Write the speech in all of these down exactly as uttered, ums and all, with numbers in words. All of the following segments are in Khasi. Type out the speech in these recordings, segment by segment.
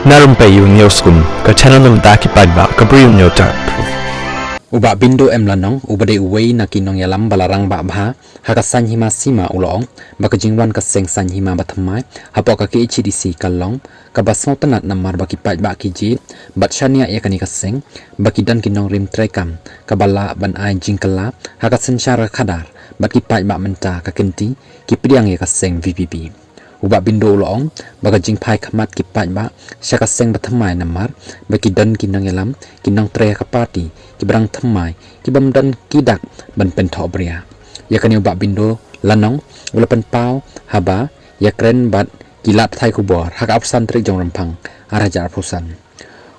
Na Rympei U Hynñiewskum, ka channel na bynta ki paidbah ka Bri U Hynñiewtrep. U Bah Bindo M Lanong, uba dei uwei na ki nongïalam ba la rangbah bha ha ka saiñ hima sima, u la ong ba ka jingwan ka seng saiñ hima bathymmai hapoh ka K H A D C ka long kaba sngewtynnat namar ba ki paidbah ki jied bad shaniah ïa kane ka seng, ba ki don ki nongrim treikam kaba lah ban ai jingkylla ha ka synshar ka khadar, bad ki paidbah mynta ka kynti ki pdiang ïa ka seng V P P. U Bah Bindo u la ong ba ka jingphai khmat ki paidbah sha ka seng bathymmai namar ba ki don ki nongïalam, ki nongtrei ha ka party kiba dang thymmai, ki bym don ki dak ban pynthohbria. Ïa kane u Bah Bindo Lanong u la pynpaw haba ïakren bad ki lad pathai khubor ha ka arphew san tarik jong Rymphang, ar hajar arphew san.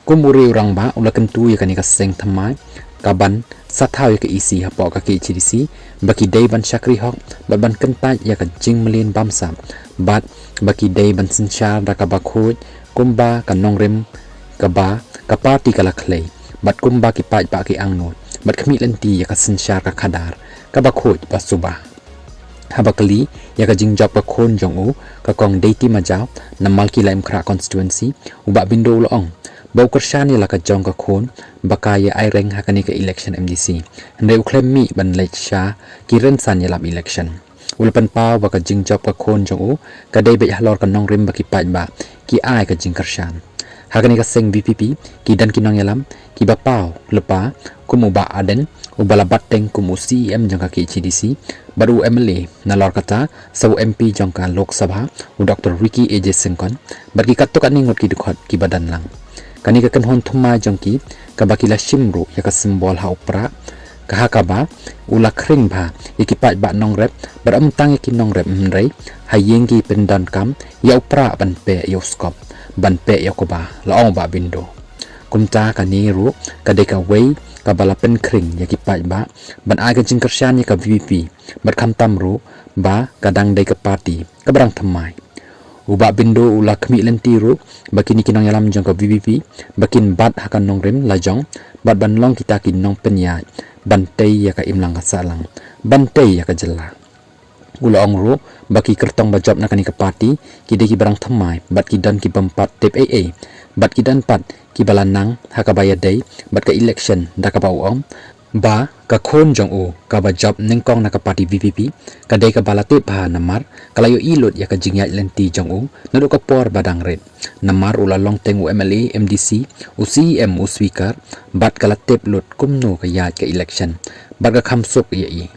Kum u rangbah, u la kyntu ïa kane ka seng thymmai kaban sa thaw ïa ka E C hapoh ka K H A D C, ba ki dei ban shakri hok bad ban kyntait ïa ka jingmlien bamsap, bad ba ki dei ban synshar da kaba khuid kumba ka nongrim kaba ka party ka la khlei, bad kumba ki paidbah ki angnud, bad khmih lynti ïa ka synshar ka khadar kaba khuid ba suba. Haba kylli ïa ka jingjop ka khun jong u, ka Kong Deiti Majaw, na Malki Laitumkhrah constituency, u Bah Bindo u la ong ba u kyrshan ïa la ka jong ka khun ba ka ïa aireng ha kane ka election M D C, hynrei u khlem mih ban leit sha ki rynsan ïalap election. U la pynpaw ba ka jingjop ka khun jong u ka dei beit halor ka nongrim ba ki paidbah ki ai ka jingkyrshan. Ha kane ka seng V P P ki don ki nongïalam kiba paw lypa, kum u Bah Ardent, uba la bat teng kum u C E M jong ka K H A D C, bad u M L A nalor kata sa u M P jong ka Lok Sabha, u Doctor Ricky A J Syngkon, bad ki katto katne ngut ki dkhot kiba don lang. Kane ka kynhun thymmai jong ki, kaba ki la shim ruh ïa ka symbol ha u prah, ka ha kaba u la khring bha ïa ki paidbah nongrep, bad ym tang ïa ki nongrep hynrei ha ïing ki pyndonkam ïa u prah ban peh ïa u skop, ban peh ïa u kba, la ong u Bah Bindo. Kumta kane ruh ka dei kawei kaba la pynkhring ïa ki paidbah ban ai ka jingkyrshan ïa ka V P P, bad khamtam ruh ba ka dang dei ka party kaba dang thymmai. U Bah Bindo u la khmih lynti ruh ba kine ki nongïalam jong ka V P P ba kin bat ha ka nongrim lajong, bad ban long kita ki nongpynïaid ban tei ïa ka imlang ka sahlang, ban tei ïa ka jylla. U la ong ruh ba ki kyrtong ba jop na kane ka party ki dei kiba dang thymmai bad ki don ki bym pat tip ei ei, bad ki don pat kiba la nang ha kaba ïadei bad ka election, da kaba u ong ba ka khun jong u kaba jop nyngkong na ka party V P P ka dei kaba la tip bha namar ka la ïohi lut ïa ka jingïaid lynti jong u naduh ka por ba dang rit, namar u la long teng u M L A, M D C, u C E M, u Speaker, bad ka la tip lut kumno ka ïaid ka election, bad ka kham suk ïa i.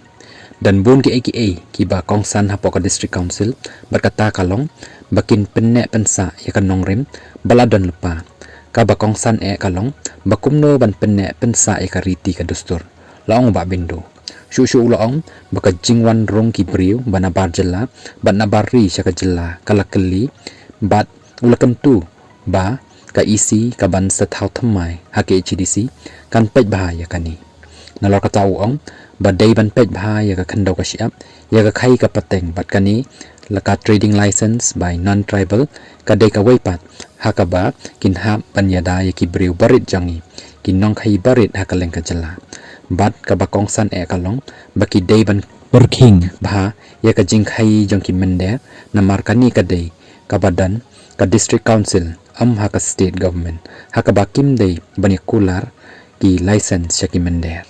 Don bun kiei kiei kiba kongsan hapoh ka District Council, bad kata ka long ba kin pynneh pynsah ïa ka nongrim ba la don lypa. Kaba kongsan eh ka long ba kumno ban pynneh pynsah ïa ka riti ka dustur, la ong u Bah Bindo. Shuh shuh u la ong ba ka jingwan rung ki briew ba nabar jylla bad nabar ri sha ka jylla ka la kylli, bad u la kyntu ba ka E C kaban sa thaw thymmai ha K H A D C kan peit bha ïa kane. Nalor kata u ong ba dei ban peit bha ïa ka khyndew ka shyiap, ïa ka khaïi ka pateng, bad kane la ka trading license by non-tribal ka dei kawei pat ha kaba kin hap ban ïada ïa ki briew barit jong ngi, ki nongkhaïi barit ha kylleng ka jylla. Bad kaba kongsan eh ka long ba ki dei ban pyrkhing bha ïa ka jingkhaïi jong ki mynder, namar kane ka dei kaba don ka District Council, ym ha ka State Government, ha kaba kim dei ban ïa kular ki license sha ki mynder.